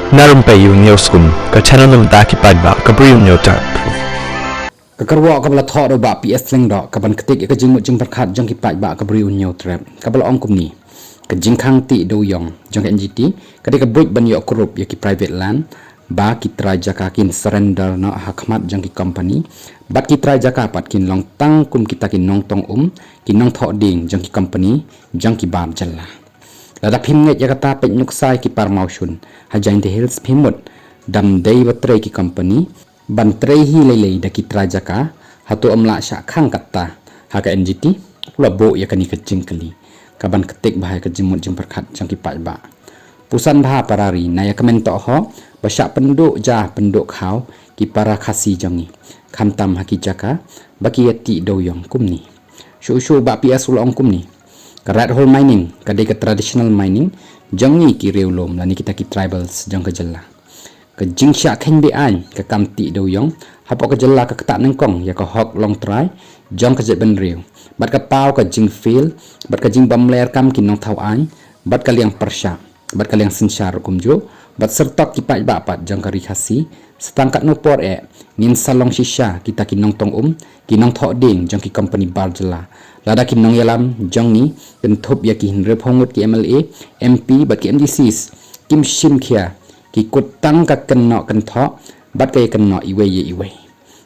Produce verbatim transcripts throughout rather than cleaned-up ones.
Na Rympei U Hynñiewskum, ka channel na ka bynta ki paidbah ka Bri U Hynñiewtrep. Ka kyrwoh kaba la thoh da u Bah P S Lyngdoh, kaban ktik ïa ka jingmut jingpyrkhat jong ki paidbah ka Bri U Hynñiewtrep, kaba la ong kumne: Ka jingkhang tih dewïong jong ka N G T ka dei ka buit ban ïoh kurup ïa ki private land, ba ki trai jaka kin surrender noh ha khmat jong ki company, bad ki trai jaka pat kin long tang kum kita ki nongtong um, ki nongthoh dieng jong ki company jong ki bar jylla. Lada phim ngeit ïa kata, peit nuksa ïa ki par mawshun ha Jaintia Hills, phim mut dam dei ba trei ki company ban trei hi lei lei da ki trai jaka, hato ym lah shah khang katta ha ka N G T? U la buh ïa kane ka jingkylli kaban ktik bha ïa ka jingmut jingpyrkhat jong ki paidbah. Puson bha para ri, na ïa kmen tohhoh ba shah pynduh ja pynduh khaw ki para Khasi jong ngi, khamtam ha ki jaka ba ki ïa tih dewïong kumne. Shuh shuh u Bah P S u la ong kumne: Ka red hole mining ka dei ka traditional mining jong ngi ki riewlum lane kita ki tribals jong ka jylla. Ka jingshah kheiñ be-aiñ ka kam tih dewïong hapoh ka jylla ka ktah nyngkong ïa ka hok longtrai jong ka jaitbynriew, bad ka paw ka jingfail bad ka jingbymler kam ki nongthaw aiñ, bad ka liang pyrshah bad ka liang synshar kumjuh, bad syrtok ki paidbah pat jong ka Ri Khasi. Sa tang katno por eh ngin sa long shisha kita ki nongtong um, ki nongthoh dieng jong ki company bar jylla, lada ki nongïalam jong ngi kynthup ïa ki hynriewphew ngut ki M L A, M P bad ki M D Cs kim shim khia, ki kut tang ka kynnoh kynthoh bad ka ïakynnoh iwei ïa iwei?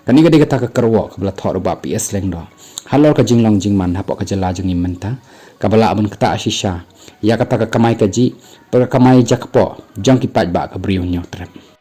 Kane ka dei kata ka kyrwoh kaba la thoh da u Bah P S Lyngdoh halor ka jinglong jingman hapoh ka jylla jong ngi mynta, kaba lah ban ktah shisha ïa kata ka kamai kajih bad ka kamai jakpoh jong ki paidbah ka Bri U Hynñiewtrep.